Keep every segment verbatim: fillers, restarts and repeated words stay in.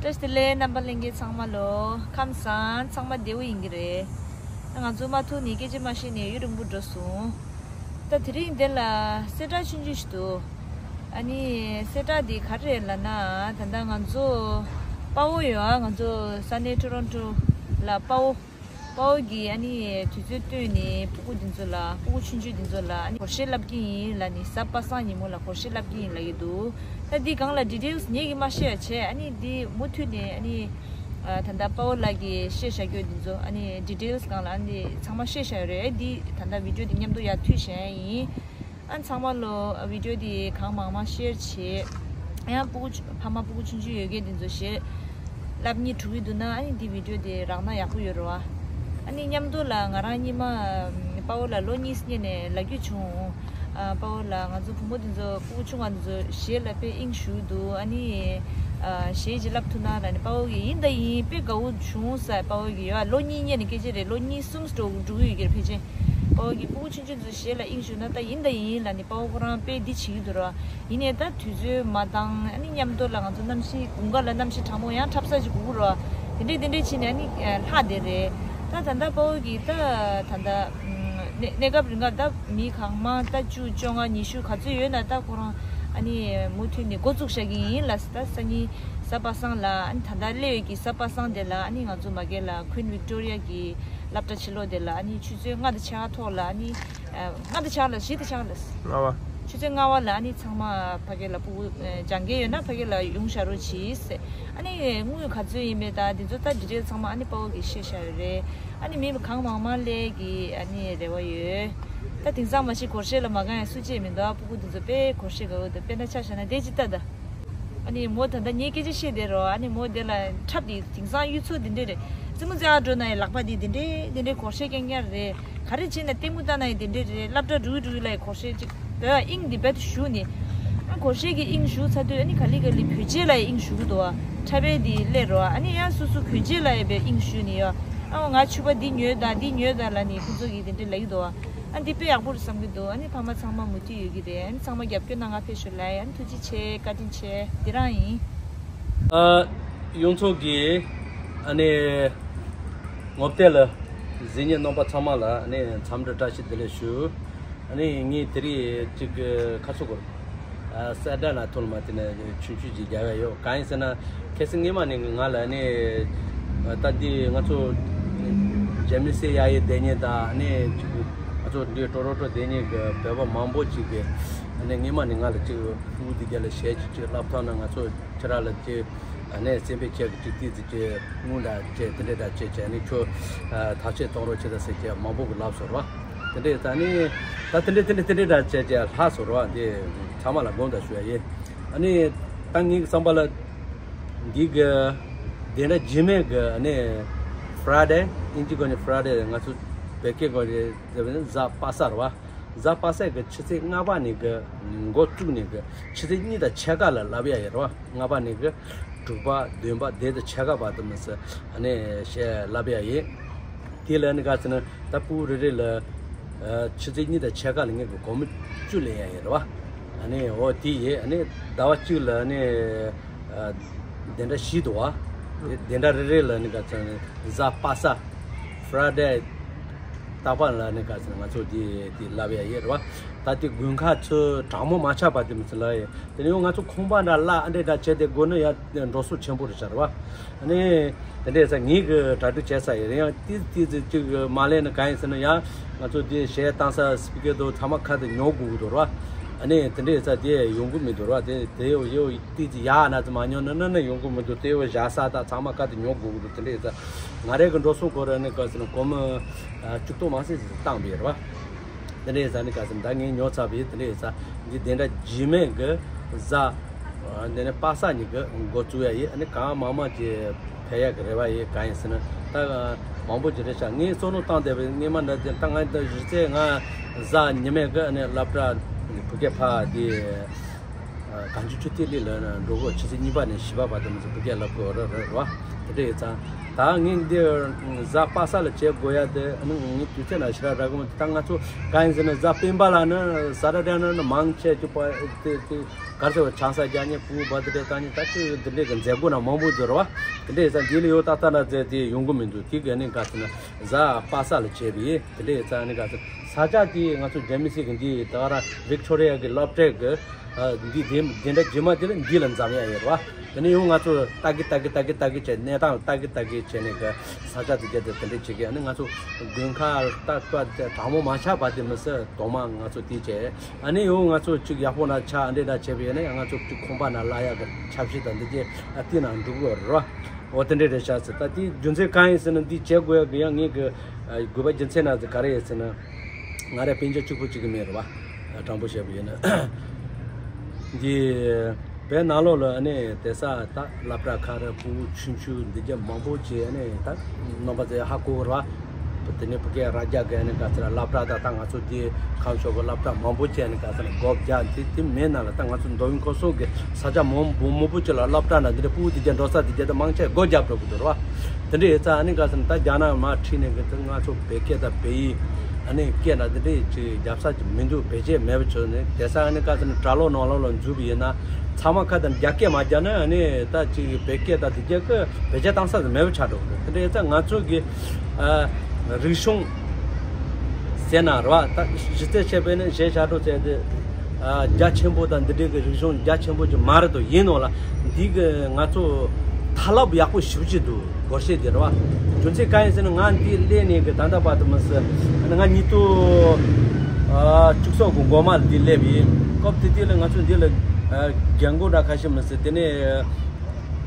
བཀྲ་ཤིས་བདེ་ལེགས། རྣམ་པ་ལྷན་རྒྱས་ཚང་མ་ལོ། ཁམས་བཟང་། ཚང་མ་བདེ་བོ་ཡིན་གྱི་རེད། ད་ང་ཚོ་མ་ཐུག་ནས་སྐད་ཆ་མ་བཤད་ནས་ཡུན་རིང་པོ་འགྲོ་སོང་། ད་དེ་རིང་འདི་ལ་གསལ་བསྒྲགས་ཆུང་ཆུང་ཞིག་འདུག་ཨ་ནི་གསལ་བསྒྲགས་འདི་ག་རེ་རེད་ལབ་ན། ད་ལྟ་ང་ཚོ་དཔའ་བོ་ཡོད་ཨ། ང་ཚོ་ས་གནས་ཊོ་རོན་ཊོ་ལ་དཔའ་བོ། དཔའ་བོ་གིས་ཨ་ནི་དུས་ཚོད་བཏོན་ནས་སྤུ་གུ་འདི་ཚོ་ལ། སྤུ་གུ་ཆུང་ཆུང་འདི་ཚོ་ལ་ཨ་ནི་སྒོར་གཞས་བསླབ་ཀྱི་ཡིན་ལབ་ནས། གཟའ་པ་སངས་ཉིན་མོ་ལ་སྒོར་གཞས་བསླབ་ཀྱི་ཡིན་ལབ་ཀྱི་འདུག་ད་འདི་སྒང་ལ་ཌི་ཊེལ་སི་ངེད་ཀྱིས་མ་བཤད་ཡ་བྱས། ཨ་ནི་འདི་མུ་མཐུད་ནས་ཨ་ནི་ཨ་ད་ལྟ་དཔའ་བོ་ལགས་ཀྱིས་བཤད་བཞག་རྒྱུ་འདི་ཚོ་ཨ་ནི་ཌི་ཊེལ་སི་སྒང་ལ་ཨ་ནི་ཚང་མ་བཤད་བཞག་ཡོད་རེད། འདི་ད་ལྟ་བི་ཌི་ཡོ་འདི་མཉམ་དུ་ཡར་མཐུད་བཞག་ཡ་ཡིན། ཨ་ཚང་མ་ལོ་བི་ཌི་ཡོ་འདི་གང་མང་མང་ཤེར་བྱེད། ཡང་སྤུ་གུ་ཆུ་ཕ་མ་སྤུ་གུ་ཆུང་ཆུང་ཡོད་མཁན་འདི་ཚོ་གཞས་བསླབ་སྙིང་བྲོ་གི་འདུག་ན། ཨ་ནི་འདི་བི་ཌི་ཡོ་འདི་རག་ན་ཡག་པོ་ཡོད་རེད་བ། ཨ་ནི་མཉམ་དུ་ལ་ང་རང་སྔོན་མ་དཔའ་བོ་ལ་ལོ་གཉིས་སྔོན་ནས་ལབ་རྒྱུ་བྱུང་། ཨ་དཔའ་བོ་ལ་ང་ཚོ་བུ་མོ་འདི་ཚོ་སྤུ་གུ་ཆུང་བ་འདི་ཚོ་གཞས་ལ་དཔེ་དབྱིངས་ཞུགས་འདུག་ཨ་ནི་ཨ་གཞས་ཅིག་བསླབ་ཐུབ་ན་ལབ་ནས། དཔའ་བོ་གིས་ཡིན་ད་ཡིན། དཔེ་དགའ་བོ་བྱུང་ཟེར། དཔའ་བོ་གིས་ཡོད། ལོ་གཉིས་སྔོན་ནས་སྐད་ཆ་རེད། ལོ་གཉིས་གསུམ་འགྲོ་འགྲོ་གི་ཡོད་ཀྱི་རེད་ཕལ་ཆེར། དཔའ་བོ་གིས་སྤུ་གུ་ཆུང་ཆུང་ཚོ་གཞས་ལ་དབྱིངས་ཞུགས་ན་ད་ཡིན་ད་ཡིན་ལབ་ནས། དཔའ་བོ་ཁོ་རང་དཔེ་འདི་བྱེད་ཀྱི་འདུག་ར། ཡིན་ནའི་ད་དུས་ཚོད་མ་འདང་། ཨ་ནི་མཉམ་དུ་ལ་ང་ཚོ་གནམ་གཤིས་དགུན་ཁ་ལ་གནམ་གཤིས་གྲང་མོ། ཡང་འཁྲབ་ས་ཅིག་དགོས་ཀྱི་ར། དེ་འདྲས་དེ་འདྲས་བྱས་ནས་ཨ་ནི་ལྷག་བསྡད་རེད། ད་ད་ལྟ་དཔའ་བོ་གིས་ད་ད་ལྟ་གནས་གནས་སྐབས་རིང་ག་ད་མི་གང་མང་ད་བཅུ་བཅོ་ལྔ་ཉི་ཤུ་ག་ཚོད་ཡོད་ན། ད་ཁོ་རང་ཨ་ནི་མུ་མཐུད་ནས་འགོ་བཙུགས་བཞག་གི་ཡིན་ལབ་ཟེར། ད་སང་ཉིན་གཟའ་པ་སངས་ལ། ཨ་ནི་ད་ལྟ་སླེབས་ཡོད་ཀྱི་གཟའ་པ་སངས་དེ་ལ་ཨ་ནི་ང་ཚོ་མ་གི་ལ་Queen Victoria གི་སློབ་གྲྭ་ཕྱི་ལོགས་དེ་ལ་ཨ་ནི་ཆུ་ཚོད་ལྔ་དང་ཕྱེད་ཀ་ཐོག་ལ། ཨ་ནི་ལྔ་དང་ཕྱེད་ཀ་ལ། བཞི་དང་ཕྱེད་ཀ་ལ། ལྔ་པ། ཆུ་ཚོད་ལྔ་པ་ལ་ཨ་ནི་ཚང་མ་ཕ་གི་ལ་སྤུ་གུ་སྦྱང་གི་ཡོད་ན་ཕ་གི་ལ་ཡོང་བཞག་རོགས་གྱིས་ཟེར། ཨ་ནི་དངུལ་ག་ཚོད་ཡིན་མིན་ད་འདི་ཚོ་ད་ཌི་ཊེལ་ཚང་མ་ཨ་ནི་དཔའ་བོ་གིས་བཤད་བཞག་ཡོད་རེད། ཨ་ནི་མི་གང་མང་མང་སླེབས་ཀྱི་ཨ་ནི་རེ་བ་ཡོད། ད་དེང་སང་མ་གཞི་སྒོར་གཞས་ལ་མ་དགའ་ཡ་སུ་གཅིག་མི་འདུག་ཨ་སྤུ་གུ་འདི་ཚོ་དཔེ་སྒོར་གཞས་དགའ་བོ་འདུག་དཔེར་ན་ཆ་བཞག་ན་དེ་ཅི་ལྟ་ད། ཨ་ནི་མོ་ད་ལྟ་ངའི་སྐད་ཆ་བཤད་བསྡད་རོགས། ཨ་ནི་མོ་དེ་ལ་འཁྲབ་དེ་དེང་སང་གཡུ་མཚོ་དེ་འདྲས་རེད། རྩེད་མོ་རྩེ་ཨ་འགྲོ་ན་ཡང་ལག་པ་དེ་དེ་འདྲས་དེ་འདྲས་སྒོར་གཞས་རྐྱང་རྐྱང་རེད། ག་རེ་བྱས་ན་ལྟད་མོ་ལྟ་ན་ཡང་དེ་འདྲས་རེད། སློབ་གྲྭ་འགྲོ་གི་འགྲོ་གི་ལ་ཡང་སྒོར་གཞས་ཅིག་དེ་ལ་དབྱིངས་དེ་རྦད་དེ་ཞུགས་ནས། ཨ་སྒོར་གཞས་ཀྱི་དབྱིངས་ཞུགས་ཚར་དུས་ཨ་ནི་ག་ལེ་ག་ལེ་བོད་ཆས་ལ་ཡང་དབྱིངས་ཞུགས་གི་འདུག་བ། འཁྲབ་པའི་དེ་སླེབས་རོགས། ཨ་ནི་ཡང་སོ་སོ་བོད་ཆས་ལ་ཡང་དཔེ་དབྱིངས་ཞུགས་ནས་ཡོད། ཨ་ང་ཕྱུ་པ་འདི་ཉོས་དང་འདི་ཉོས་དང་ལབ་ནས་ཁོ་ཚོ་གིས་དེ་འདྲས་ལབ་ཀྱི་འདུག་བ། ཨ་འདི་དཔེ་ཡག་པོ་རེད་བསམ་གྱི་འདུག་ཨ་ནི་ཕ་མ་ཚང་མ་མུ་མཐུད་ཡོད་ཀྱི་རེད། ཨ་ནི་ཚང་མ་རྒྱབ་སྐྱོར་གནང་། ང་ཕེབས་ཤོག་ལབ་ཡ། ཨ་ནི་ཐུགས་རྗེ་ཆེ། བཀའ་དྲིན་ཆེ། འདི་རང་ཡིན། ཨ། གཡུ་མཚོ་གིས་ཨ་ནི་ངོ་བསྟོད་ལ་གཟིགས་མཁན་རྣམ་པ་ཚང་མ་ལ་ཨ་ནི་འཚམས་འདྲི་བཀྲ་ཤིས་བདེ་ལེགས་ཞུ། ཨ་ནི་ངས་དེ་རིང་ཅིག་ཁ་སོ་གོ་ཨ་གསལ་བསྒྲགས་ལ་ཐོག་མ་དེ་ནས་ཆུང་ཆུང་ཅིག་རྒྱག་གི་ཡོད། གང་ཡིན་ཟེར་ན། ཁ་སང་སྔོན་མ་ནས་ང་ལ་ནི་ད་འདི་ང་ཚོ་རྒྱ་མི་སེ་ཡ་ཡི་སྡེ་ཉེན་དང་ནི་ཅིག་ང་ཚོ་འདི་ཀྲོ་རོ་ཀྲོ་སྡེ་ཉེན་གྱི་བོད་པ་མང་པོ་ཅིག་གིས་ནི་སྔོན་མ་ནས་ང་ལ་ཅིག་ཕྲུ་གུ་འདི་རྒྱ་ལ་གཞས་ཅིག་ཅིག་བསླབ་ཐུབ་ན། ང་ཚོ་ཁྱེད་རང་ལ་ཅིག་ནི་སེམས་པའི་ཆེད་ཀྱི་ཅིག་ཏིག་ཙི་ཅིག་དངུལ་འདྲ་ཅིག་དེ་འདྲ་འདྲ་ཅིག་བྱས་ནས་ཁྱོད་ཐག་གཅོད་གཏོང་རོགས་བྱེད་ད་ཟེར་ཅིག་མང་པོ་གིས་ལབ་སོང་ར། དེ་འདྲས་ད་ནི་ད་དེ་འདྲས་དེ་འདྲས་དེ་འདྲས་འདྲ་བྱས་བྱས་ལྷག་སོང་ར། འདི་ཚང་མ་ལ་དགོངས་དག་ཞུ་ཡ་ཡིན། ཨ་ནི་ད་ངའི་བསམ་པ་ལ་འདི་གི་དེ་འདྲ་རྗེས་མའི་གི་ཨ་ནི་Friday། དབྱིན་ཇི་སྒང་ནས་Friday། ང་ཚོ་བོད་སྐད་སྒང་ནས་ཟེར་བ་ནི་གཟའ་པ་སངས་རེད་བ། གཟའ་པ་སངས་ཀྱི་ཆུ་ཚོད་ལྔ་པ་ནས་གི་འགོ་བཙུགས་ནས་གི་ཆུ་ཚོད་གཉིས་དང་ཕྱེད་ཀ་ལ་བསླབ་ཡ་ཡོད་རེད་བ། ལྔ་པ་ནས་གི་དྲུག་པ། བདུན་པ། དེ་དང་ཕྱེད་ཀ་བར་དུ་མི་སྲིད་ཨ་ནི་གཞས་བསླབ་ཡ་ཡིན། དེ་ལ་ནི་ག་ཟེར་ན། ད་ཕྲུ་གུ་རེ་རེ་ལ་ཨ་ཆུ་ཚོད་གཉིས་དང་ཕྱེད་ཀ་ལ་ངས་གི་སྒོར་མོ་བཅུ་ལེན་ཡ་ཡིན་རེད་བ། ཨ་ནི་འོ་དེ་ཡིན། ཨ་ནི་ཟླ་བ་གཅིག་ལ་ནི་ཨ་བདུན་ཕྲག་བཞི་འདུག་བ། བདུན་ཕྲག་རེ་རེ་ལ་ནི་ག་ཚོད་ནི་གཟའ་པ་སངས། Friday། རྟག་པར་ལ་ནི་ག་ཚོད་ནི་ང་ཚོ་དེ་དེ་བསླབ་ཡ་ཡིན་རེད་བ། ད་དེ་དགུན་ཁ་ཚོད་གྲང་མོ་མ་ཆགས་བར་དུ་མི་ཚེ་ལ་ཡིན། དེ་ནས་ཡང་ང་ཚོ་ཁང་པ་འདྲ་གླ་ཨ་འདྲས་འདྲ་བྱས་ཏེ་དགོས་ན་ཡང་འགྲོ་སོང་ཆེན་པོ་རེད་ཤག་རེད་བ། ཨ་ནི་དེ་འདྲས་ས་ངེད་ཀྱིས་གྲ་སྒྲིག་བྱས་ས་ཡིན། ཡང་ཏིག་ཏིག་ཙི་ཅིག་མ་ལེན་ན་གང་ཡིན་ཟེར་ན། ཡང་ང་ཚོ་དེ་གཞས་བཏང་ས་སི་པི་ཀར་དང་ཚང་མ་ཁ་དེ་ཉོ་དགོས་ཀྱི་འདུག་རེད་བ། ཨ་ནི་དེ་འདྲས་ས་དེ་ཡོང་གི་མི་འདུག་རེད་བ། དེ་དེ་ཡོ་ཡོ་ཏིག་ཙི་ཡག་ན་ཙི་མ་ཉོ་ན་ན་ན་ཡོང་གི་མི་འདུག་དེ་ཡོ་བཞག་ས་དང་ཚང་མ་ཁ་དེ་ཉོ་དགོས་ཀྱི་འདུག་དེ་འདྲས་ས་ང་རང་གི་འགྲོ་སོང་སྒོར་ར་ནི་ག་ཚོད་ནི་སྒོར་མོ་བཅུ་སྟོང་མ་ཟིན་ཟིན་བཏང་པའི་རེད་བ། དེ་འདྲས་ས་ནི་ག་ཚོད་ནི་ད་ངས་ཉོ་ཚར་བའི་དེ་འདྲས་ས་འདི་དེ་འདྲ་རྗེས་མའི་གི་གཟའ། དེ་ནས་པ་སངས་ཉིན་གི་འགོ་བཙུགས་ཡ་ཡིན། ཨ་ནི་གང་མང་མང་ཅིག་ཕེབས་ཡ་གི་རེ་བ་ཡིན། གང་ཡིན་ཟེར་ན་ད་མང་པོ་ཅིག་རེད་ཤག་ངས་བསམ་བློ་བཏང་བསྡད་པའི་སྔོན་མ་འདྲ་ཅིག་ད་ང་ད་གཞི་རྩའི་ང་གཟའ་ཉི་མའི་གི་ཨ་ནི་སློབ་གྲྭ་བོད་སྐད་ཕར་དེ་གངས་ཅན་ཆོས་ཐིག་གླིང་ལ་འགྲོ་གི། ཆུ་ཚོད་གཉིས་པ་ནས་བཞི་པ་བར་དུ་མི་ཚེ་བོད་སྐད་བསླབ་དགོས་རེད་རེད་བ། རེད་ཙང་། ད་ངས་འདི་གཟའ་པ་སངས་ལ་བྱེད་དགོས་ཡ་དེ་ནི་ངས་དུས་ཚོད་ན་ཞེ་དྲག་རག་གི་མི་འདུག་ད་ང་ཚོ་གང་ཡིན་ཟེར་ན་གཟའ་སྤེན་པ་ལ་ནི་ས་ཏ་ཌེ་ནི་ནི་མང་ཆེ་ཅིག་པ་དེ་དེ་གར་ཚོ་ཆང་ས་རྒྱག་ཉེ་བུ་བ་དེ་འདྲས་བཏང་ཉེ་ད་ཅི་འདི་འདྲས་ཀྱི་མཛད་སྒོ་ན་མང་པོ་ཡོད་རེད་བ། དེ་འདྲས་ཡིན་ཙང་འདི་ལ་ཡོད་ཏག་ཏག་ན་མཛད་དེ་ཡོང་གི་མི་འདུག་དེ་ག་ནི་ག་ཚོད་ན་གཟའ་པ་སངས་ལ་བྱེད་པའི་དེ་འདྲས་ཡིན་ཙང་ནི་ག་ཚོད་ས་ཆ་དེ་ང་ཚོ་རྒྱ་མི་སྲིད་ཀྱི་འདི་ད་ག་ར་ཝིག་ཊོ་རི་ཡ་གི་སློབ་གྲྭའི་གི་འདི་དེ་དེ་འདྲ་རྗེས་མ་དེ་ལ་འདི་ལ་འཛོམས་ཡ་ཡོད་རེད་བ། དེ་ནས་ཡང་ང་ཚོ་ལྟ་གི་ལྟ་གི་ལྟ་གི་ལྟ་གི་བྱས་གནས་སྟངས་ལ་ལྟ་གི་ལྟ་གི་བྱས་ནས་གི་ས་ཆ་དེ་ག་དེ་དེ་འདྲས་བྱེད་གི་ཨ་ནི་ང་ཚོ་དགུན་ཁ་ལྟ་སྐབས་དེ་གྲང་མོ་མ་ཆགས་བར་དེ་མི་སྲིད་དོག་མ་ང་ཚོ་དེ་བྱས། ཨ་ནི་ཡང་ང་ཚོ་གཅིག་ཡག་པོ་ན་ཆ་འདྲེ་ན་བྱས་པས་ནི་ང་ཚོ་གཅིག་ཁང་པ་ན་གླ་ཡག་གི་ཆབ་གཞི་དང་འདི་གའི་ཨ་དེ་ན་འགྲོ་གི་རེད། འོ་དེ་འདྲས་རེད་ཤག་ཟེར། ད་དེ་རྒྱུ་མཚན་གང་ཡིན་ཟེར་ན་འདི་བྱེད་དགོས་ཡག་གི་ཡང་ངེད་ཀྱི་དགོས་པ་རྒྱུ་མཚན་ན་ཟེར་ག་རེ་ཡིན་ཟེར་ན། ང་རེ་སྤུན་ཀྱག་གཅིག་པོ་གཅིག་གི་མེད་རེད་བ། དྲང་པོ་བཤད་པ་ཡིན་ན། འདི་བོད་ནང་ལོགས་ལ་ཨ་ནི་དེང་སང་ད་སློབ་གྲྭ་ཁག་རེ་ཕྲུ་གུ་ཆུང་ཆུང་འདི་ག་མང་པོ་ཅིག་ཨ་ནི་ད་རྣམ་པ་ཚོས་ཧ་གོ་གི་རེད་བ། དེ་ནས་བོད་སྐད་ར་རྒྱ་གི་ཨ་ནི་ག་ཚོད་སློབ་གྲྭ་ད་ད་ང་ཚོ་འདི་ཁམས་ཕྱོགས་ཀྱི་སློབ་གྲྭ་མང་པོ་ཅིག་ཨ་ནི་ག་ཚོད་སྒོ་བརྒྱབ། དེ་དེ་མིན་ན་ལ་ད་ང་ཚོ་མདོ་དབུས་ཁམས་གསུམ་གྱི་ས་ཆ་མང་པོ་མང་པོ་ཅིག་ལ་སློབ་གྲྭ་ན་འདི་འདྲ་ཕྲུ་གུ་འདི་ག་འགྲོ་ས་འདི་ག་ད་མང་ཆེ་སྒོ་བརྒྱབ་འགྲོ་གི་འདུག་རེད་བ། དེ་འདྲ་ཡོད་ཙང་ཨ་ནི་ག་ཚོད་ད་རྒྱ་ནག་མར་ཁྲིད་ནས་གི་ད་ང་ཚོ་བོད་སྐད་དང་བོད་ཡིག་ཨ་ནི་སྐད་ན་འདི་འདྲས་ཅིག་རྒྱབ་ས་ཅིག་མི་འདུག་བེད་སྤྱད་མེད་པ་བྱུང་ནས་དེང་སང་ཨ་ནི་ག་ཚོད་ནི་གྲྭ་ལོག་ནང་ལོགས་ལ་འཛུལ་བ་ཡིན་ན་ཚང་མ་ཁ་དང་རྒྱ་སྐད་མ་རྒྱག་ན་ཨ་ནི་ད་ཅིག་བོད་སྐད་དང་འདི་རྒྱ་སྐད་བེད་སྤྱད་བཏང་ས་ཅིག་མེད་པ་ཆགས་འགྲོ་གི་འདུག་དེ་འདྲ་ཡོད་ཙང་ང་ཚོ་གི་ཨ་རིག་གཞུང་ཟེར་ན་རེད་བ། ད་གཞི་རྩ་བྱས་པས་ནི་གཞས་ཞབས་བྲོ་ཟེར་དེ་ཨ་རྒྱ་ཆེན་པོ་དང་འདི་འདྲའི་གི་རིག་གཞུང་རྒྱ་ཆེན་པོ་ཅིག་མ་རེད་དོ། ཡིན་ནོ་ལ་འདི་གི་ང་ཚོ་ཐ་སློབ་ཡག་པོ་ཞེ་པོ་ཅིག་འདུག་སྒོར་གཞས་དེ་རེད་བ། རྒྱུ་མཚན་གང་ཡིན་ཟེར་ན་ང་འདི་སླེབས་ནས་གི་ད་ལྟ་བར་དུ་མི་སྲིད་ང་ཉིས་སྟོང་ཨ་བཅུ་གསུམ་གི་འགོ་མ་ལ་འདི་སླེབས་ཡིན། སྐབས་དེ་དུས་ལ་ང་ཚོ་འདི་ལ་ཨ་རྒན་རྒོན་འདྲ་ཁ་ཤས་མི་སྲིད། དེ་ནས་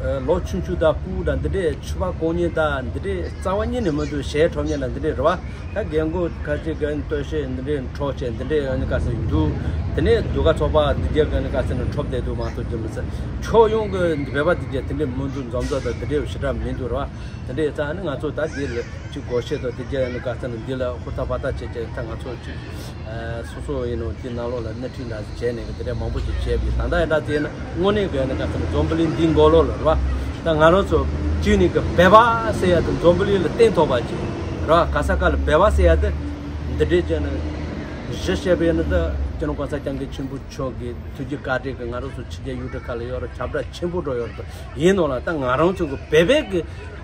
ཨ་ལོ་ཆུང་ཆུང་དང་སྤུ་གུ་དང་འདི་འདྲས་ཕྱུ་པ་གོན་མཁན་དང་འདི་འདྲས་རྩ་བ་ཉིད་ནས་མི་འདུག་གཞས་འཁྲབ་མཁན་ལ་འདི་འདྲས་རེད་བ། ད་རྒན་རྒོན་ཁ་ཅིག་གི་སྟོད་གཞས་འདི་འདྲས་འཁྲབ་བྱས་འདི་འདྲས་ཨ་ནི་ག་ཚོད་འདུག་དེ་ནས་ཟློས་གར་ཚོགས་པ་འདི་ག་གི་ཨ་ནི་ག་ཚོད་འཁྲབ་བསྡད་འདུག་མ་གཏོགས་རྒྱུ་མི་ཚོད་ཕྱོགས་ཡོངས་ཀྱི་འདི་བོད་པ་འདི་ག་དེ་འདྲས་མི་འདུག་འཛོམས་འཛོམས་དང་འདི་འདྲས་ཞེ་དྲག་མི་འདུག་རེད་བ། དེ་འདྲས་ཡིན་ཙང་ཨ་ནི་ང་ཚོ་ད་འདི་ལ་ཅིག་སྒོར་གཞས་དང་འདི་ག་ཨ་ནི་ག་ཚོད་འདི་ལ་ཧུར་ཐག་འབད་ཐག་བྱས་བྱས་ད་ང་ཚོ་ཅིག་ཨ་སོ་སོ་ཡིན་ནོ་འདི་ནང་ལོགས་ལ་སྣེ་ཁྲིད་འདྲ་བྱས་ནས་གི་དེ་འདྲས་མང་པོ་ཞིག་བྱས་པས། ད་ལྟ་ཡིན་འདྲ་བྱས་ན་དངོས་གནས་གི་ཨ་ནི་ག་ཚོད་འཛམ་བུ་གླིང་འདིའི་མགོ་ལོག་ལ་རེད་བ། ད་ང་རང་ཚོ་གཅིག་ནས་གི་བོད་པ་ཟེར་ཡ་དེ་འཛམ་བུ་གླིང་ལ་བརྟན་ཐོག་པ་ཅིག་རེད་བ། ག་ས་ག་ལ་བོད་པ་ཟེར་ཡ་དེ་འདི་འདྲས་བྱས་ནས་གཞི་བཤད་པ་ཡིན་ན་ད་སྤྱི་ནོར་གོང་ས་སྐྱབས་མགོན་ཆེན་པོ་མཆོག་གི་ཐུགས་རྒྱུད་བཀའ་དྲིན་གི་ང་རང་ཚོ་ཕྱི་རྒྱལ་ཡུལ་གྲུ་ཁག་ལ་ཡོད་རེད། ཁྱབ་བསྒྲགས་ཆེན་པོ་འགྲོ་ཡོད་རེད། ཡིན་ནོ་ལ་ད་ང་རང་ཚོ་གི་བོད་པའི་གི་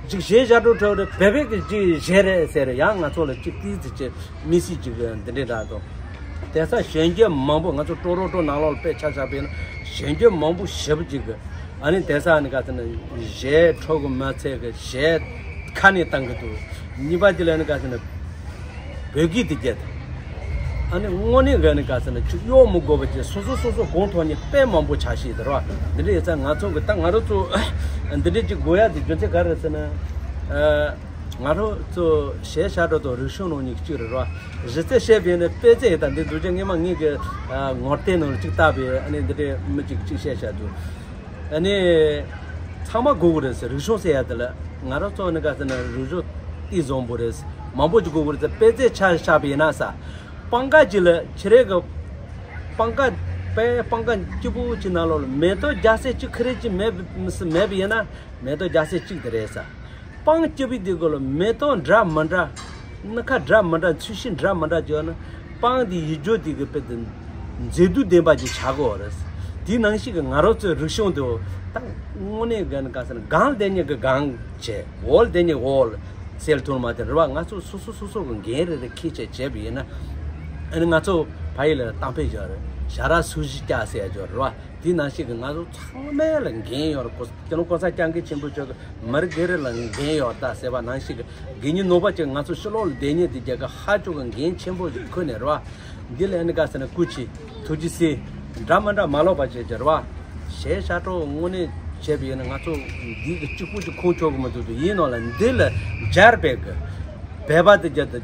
ཅིག་གཞས་ཞབས་བྲོ་འཁྲབ་རེད། བོད་པའི་གི་ཅིག་གཞས་རེད་ཟེར་རེད། ཡང་ང་ཚོ་ལ་ཅིག་ཏིག་ཙི་ཅིག་མི་སྲིད་ཅིག་གི་འདི་འདྲའི་རག་འདུག་དེང་སང་གཞོན་སྐྱེས་མང་པོ་ང་ཚོ་ཀྲོ་རོ་ཀྲོ་ནང་ལོགས་ལ་དཔེ་ཆ་བཞག་པ་ཡིན་ན་གཞོན་སྐྱེས་མང་པོ་ཞེ་པོ་ཅིག་གི་ཨ་ནི་དེང་སང་ཨ་ནི་ག་ཚོད་ན་གཞས་འཁྲབ་གི་མ་ཚད་གི་གཞས་ཁ་ནས་བཏང་གི་འདུག་གཉིས་པ་དེ་ལ་ཨ་ནི་ག་ཚོད་ན་བོད་སྐད་དེ་རྒྱ་དང་། ཨ་ནི་དངོས་གནས་ག་ནི་ག་ཟེར་ན་ཅིག་གཡོག་མི་དགོས་པ་ཅིག་སོ་སོ་སོ་སོ་གོང་ཐོག་ནས་དཔེ་མང་པོ་ཆགས་ཤིག་དེ་རེད་བ། འདི་འདྲ་ཡོད་ཙང་ང་ཚོ་གི་ད་ང་རང་ཚོ་འདི་འདྲ་ཅིག་དགོས་ཡ་དེ་རྒྱུ་མཚན་ག་རེ་ཟེར་ན། ཨ་ང་རང་ཚོ་གཞས་ཞབས་བྲོ་དང་རིག་གཞུང་ནང་གཉིས་གཅིག་རེད་བ། གཞི་རྩའི་བཤད་པ་ཡིན་ན་དཔེ་ཆ་ཡི་ད་འདི་འདུག་ཅེས་སྔས་མ་ངེད་ཀྱི་ངོ་དེབ་ནང་ལ་ཅིག་བལྟས་པས་ཨ་ནི་འདི་འདྲའི་མི་ཅིག་ཅིག་བཤད་བཞག་འདུག་ཨ་ནི་ཚང་མ་དགོས་ཀྱི་རེད་ཟེར། རིག་གཞུང་ཟེར་ཡ་དེ་ལ་ང་རང་ཚོ་ནི་ག་ཟེར་ན་རིག་གཞུང་ཨི་བཟང་པོ་རེད། མང་པོ་ཅིག་དགོས་ཀྱི་རེད་ཟེར། དཔེ་ཆ་ཆ་བཞག་པ་ཡིན་ན་ས་སྤང་ཁ་ཅིག་ལ་ཁྱེད་རེ་གི་སྤང་ཁ་དཔེ་སྤང་ཁ་སྐྱིད་པོ་ཅིག་ནང་ལོགས་ལ་མེ་ཏོག་རྒྱ་སེ་གཅིག་ཁ་རེ་ཅིག་མེད་མེད་པ་ཡིན་ན་མེ་ཏོག་རྒྱ་སེ་གཅིག་དེ་རེད་ས། སྤང་སྐྱིད་པོ་དེ་གོ་ལ་མེ་ཏོག་འདྲ་མི་འདྲ། སྣ་ཁ་འདྲ་མི་འདྲ། ཚོས་གཞི་འདྲ་མི་འདྲ་བྱས་ན་སྤང་དེ་ཡིད་འཇོག་དེ་གི་དཔེ་དེ་མཛེས་སྡུག་ལྡན་པ་ཅིག་ཆགས་གོ་རེད། དེ་ནང་བཞིན་གི་ང་རང་ཚོའི་རིག་གཞུང་དེ་ད་དངོས་གནས་ག་ནི་ག་ཟེར་ན་སྒང་ལ་བསྡད་མཁན་གི་སྒང་བྱས། འོག་ལ་བསྡད་མཁན་འོག་ལ་སེལ་ཐུབ་མ་དེ་རེད་བ། ང་ཚོ་སོ་སོ་སོ་སོ་གི་འགན་རེ་རེ་འཁྱེར་བྱས་བྱས་པ་ཡིན་ན་ཨ་ནི་ང་ཚོ་ཕ་ཡུལ་ལ་གཏམ་དཔེ་བརྗོད་རེད། ཞ་ར་སུ་ཞིག་སྐྱ་ཟེར་ཡ་བརྗོད་རེད་བ། དེ་ནང་བཞིན་གི་ང་ཚོ་ཚང་མ་ལ་འགན་ཡོད་རེད། སྤྱི་ནོར་གོང་ས་སྐྱབས་མགོན་ཆེན་པོ་མཆོག་གི་མི་རིགས་སྒེར་ལ་འགན་ཡོད་ད་ཟེར་བ་ནང་བཞིན་གི་དགེ་བསྙེན་ནོར་བ་ཅན་ང་ཚོ་ཕྱི་ལོགས་ལ་བསྡད་མཁན་དེ་རྒྱལ་ཁབ་ཧ་ཅོ་གི་འགན་ཆེན་པོ་ཞིག་ཁུར་ནས་རེད་བ། འདི་ལ་ཨ་ནི་ག་ཟེར་ན་སྐུ་མཁྱེན་ཐུགས་རྗེ་གཟིགས། འདྲ་མི་འདྲ་མ་ལོག་པ་བྱས་ཀྱི་རེད་བ། གཞས་ཞབས་བྲོ་དངོས་གནས་བྱས་པ་ཡིན་ན་ང་ཚོ་འདི་གི་གཅིག་པུ་གཅིག་ཁོང་ཆོག་གི་མི་འདུག་དུ་ཡིན་ནོ་ལ་འདི་ལ་སྦྱར་བའི་གི་བོད་པ་དེ་རྒྱ་དང་།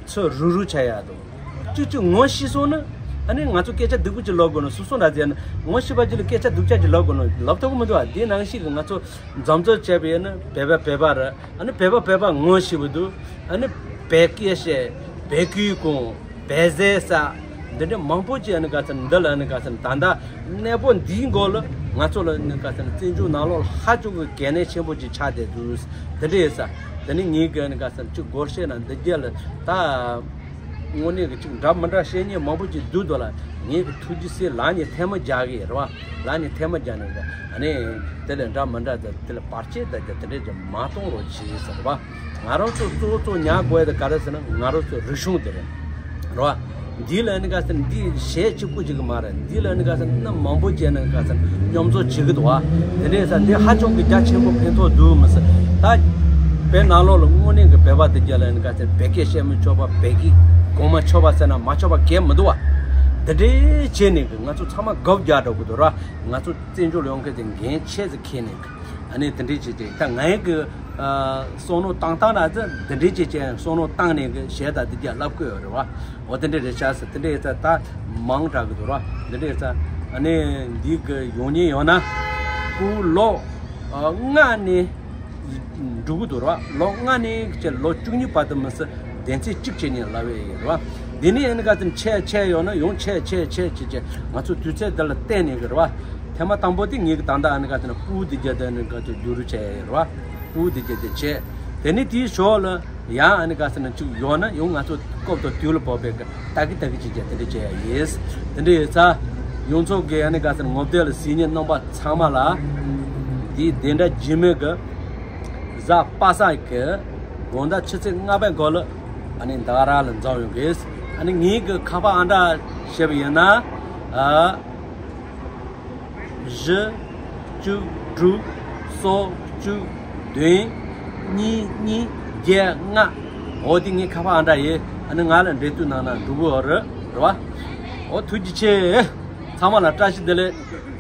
ཚོ་རུ་རུ་ཆ་ཡ་དང་། གཅིག་གཅིག་ངོ་ཤེས་སོང་ན། ཨ་ནི་ང་ཚོ་སྐད་ཆ་སྡུག་པོ་ཅིག་ལབ་དགོས་ན་སོ་སོ་འདྲ་ཟེར་ན་ངོ་ཤེས་པ་ཅིག་ལ་སྐད་ཆ་སྡུག་ཅག་ཅིག་ལབ་དགོས་ན་ལབ་ཐུབ་ཀྱི་མི་འདུག་ཨ་དེ་ནང་བཞིན་གྱི་ང་ཚོ་འཛོམས་འཛོམས་བྱས་པ་ཡིན་ན་བོད་པ་བོད་པ་རེད། ཨ་ནི་བོད་པ་བོད་པ་ངོ་ཤེས་པ་འདུག་ཨ་ནི་བོད་སྐད་བཤད། བོད་སྐད་གོ། བོད་ཟས་ཟ། འདི་འདྲ་མང་པོ་ཅིག་ཨ་ནི་ག་ཚོད་འདི་ལ་ཨ་ནི་ག་ཚོད་ད་ལྟ་གནས་པོ་འདིའི་མགོ་ལ་ ང་ཚོ་ལ་ནི་ག་ཟེར་ན་བཙན་བྱོལ་ནང་ལོགས་ལ་ཧ་ཅང་གི་གལ་གནད་ཆེན་པོ་ཅིག་ཆགས་བསྡད་འདུག་དེ་འདྲ་ཡིན་ས། དེ་ནི་ངས་གི་ནི་ག་ཟེར་ན་ཅིག་སྒོར་བཤད་ན་འདི་རྒྱ་ལ་ད་དངོས་གནས་ཀྱི་ཅིག་འདྲ་མི་འདྲ་བཤད་མཁན་མང་པོ་ཅིག་འདུག་དོ་ལ། ངས་གི་ཐུགས་རྗེ་ཟེར་ལག་གཉིས་ཐལ་མོ་སྦྱར་གི་རེད་བ། ལག་གཉིས་ཐལ་མོ་སྦྱར་ནས་གི་ཨ་ནི་དེ་ལས་འདྲ་མི་འདྲ་དང་དེ་ལ་བར་ཆད་དང་དེ་འདྲ་ཅིག་མ་གཏོང་རོགས་གྱིས་ཟེར་བ། ང་རང་ཚོ་གཙོ་བོ་གཙོ་ཉར་དགོས་ཡ་དེ་ག་རེ་ཟེར་ན་ང་རང་ཚོ་རིག་གཞུང་དེ་རེད། རེད་བ། འདི་ལ་ནི་ག་ཟེར་ན་འདི་གཞས་གཅིག་པུ་ཅིག་གི་མ་རེད། འདི་ལ་ནི་ག་ཟེར་ན་མང་པོ་བྱས་ན་ག་ཟེར་ན་སྙོམ་བཟོ་བྱེད་ཀྱི་འདུག་བ། དེ་འདྲའི་ས་འདི་ཧ་ཅང་གི་རྒྱ་ཆེན་པོ་ཕན་ཐོགས་འདུག་མི་སྲིད། ད་བོད་ནང་ལོགས་ལ་དངོས་གནས་ཀྱི་བོད་པ་དེ་རྒྱ་ལ་ནི་ག་ཟེར་བོད་སྐད་བཤད་མི་ཆོག་པ། བོད་ཀྱི་གོང་མ་ཆོག་པ་ཟེར་ན་མ་ཆོག་པ་གང་མི་འདུག་བ། དེ་འདྲའི་བྱས་ནས་གི་ང་ཚོ་ཚང་མ་དགའ་རྒྱག་འགྲོ་གི་འདུག་ར། ང་ཚོ་བཙན་བྱོལ་ཡོང་མཁན་དེ་འགན་ཆེ་ཙམ་འཁྱེར་ནས་གི་ཨ་ནི་དེ་འདྲའི་བྱས་ཏེ་ད་ངའི་གི་ཨ་བསམ་བློ་བཏང་སྟངས་ན་ད་དེ་འདྲའི་བྱས་ཅན་བསམ་བློ་བཏང་ནས་གི་གཞས་དང་དེ་རྒྱ་ལབ་དགོས་ཡོད་རེད་བ། འོ་དེ་འདྲའི་རེད་ཤག་ཟེར། དེ་འདྲའི་ཡོད་ཚད་ད་མང་དྲགས་གི་འདུག་ར། དེ་འདྲའི་ཡོད་ཚད་ཨ་ནི་འདི་གི་ཡོང་ཉེན་ཡོད་ན་ཁོ་ལོ་ཨ་ལྔ་ནས་འགྲོ་གི་འདུག་ར། ལོ་ལྔ་ནས་བྱས་ལོ་བཅུ་གཉིས་བར་དུ་མི་སྲིད་བདེན་ཚིག་གཅིག་བྱས་ནས་ལབ་ཡས་ཡོད་ར། འདི་ནས་ཨ་ནི་ག་ཚོད་ཆད་ཆད་ཡོད་ན་ཡང་ཆད་ཆད་ཆད་བྱས་བྱས་ང་ཚོ་དུས་ཚོད་འདི་ལ་བལྟས་ནས་གི་ར་བ། ཐེངས་མ་དང་པོ་དེ་ངེད་ཀྱི་ད་ལྟ་ཨ་ནི་ག་ཚོད་ན་སྤུ་འདི་རྒྱ་དེ་ནི་ག་ཚོད་བསྒྱུར་བྱས་ཡོད་ར་བ། སྤུ་འདི་རྒྱ་དེ་བྱས། དེ་ནས་དེའི་ཞོར་ལ་ཡང་ཨ་ནི་ག་ཚོད་ན་གཅིག་ཡོད་ན་ཡང་ང་ཚོ་སྐབས་དང་དུས་ལ་བབ་པའི་གི་ལྟ་གི་ལྟ་གི་བྱས་བྱས་དེ་འདྲ་བྱས་ཡ་ཡིན། དེ་འདྲ་ཡོད་ཚ། ཡོངས་རྫོགས་ཀྱི་ཨ་ནི་ག་ཚོད་ན་ངོ་དེབ་ལ་གཟིགས་མཁན་རྣམ་པ་ཚང་མ་ལ་འདིའི་བདེན་འདྲ་རྗེས་མའི་གི་གཟའ་པ་སངས་ཀྱི་དགོང་དག་ཆུ་ཚོད་ལྔ་པའི་འགོ་ལ་ཨ་ནི་འདི་ག་ར་ལ་འཛོམས་ཡོང་གི། ཨ་ནི་ངའི་གི་ཁ་པར་ཨང་གྲངས་བཤད་པ་ཡིན་ན་ཨ་བཞི་གཅིག་དྲུག་སོ་གཅིག་བདུན་གཉིས་གཉིས་བརྒྱད་ལྔ། འོ་དེ་ངའི་ཁ་པར་ཨང་གྲངས་ཡིན། ཨ་ནི་ང་ལ་འབྲེལ་མཐུད་གནང་ན་འགྲིག་གི་རེད་རེད་བ། འོ་ཐུགས་རྗེ་ཆེ། ཚང་མ་ལ་བཀྲ་ཤིས་བདེ་ལེགས།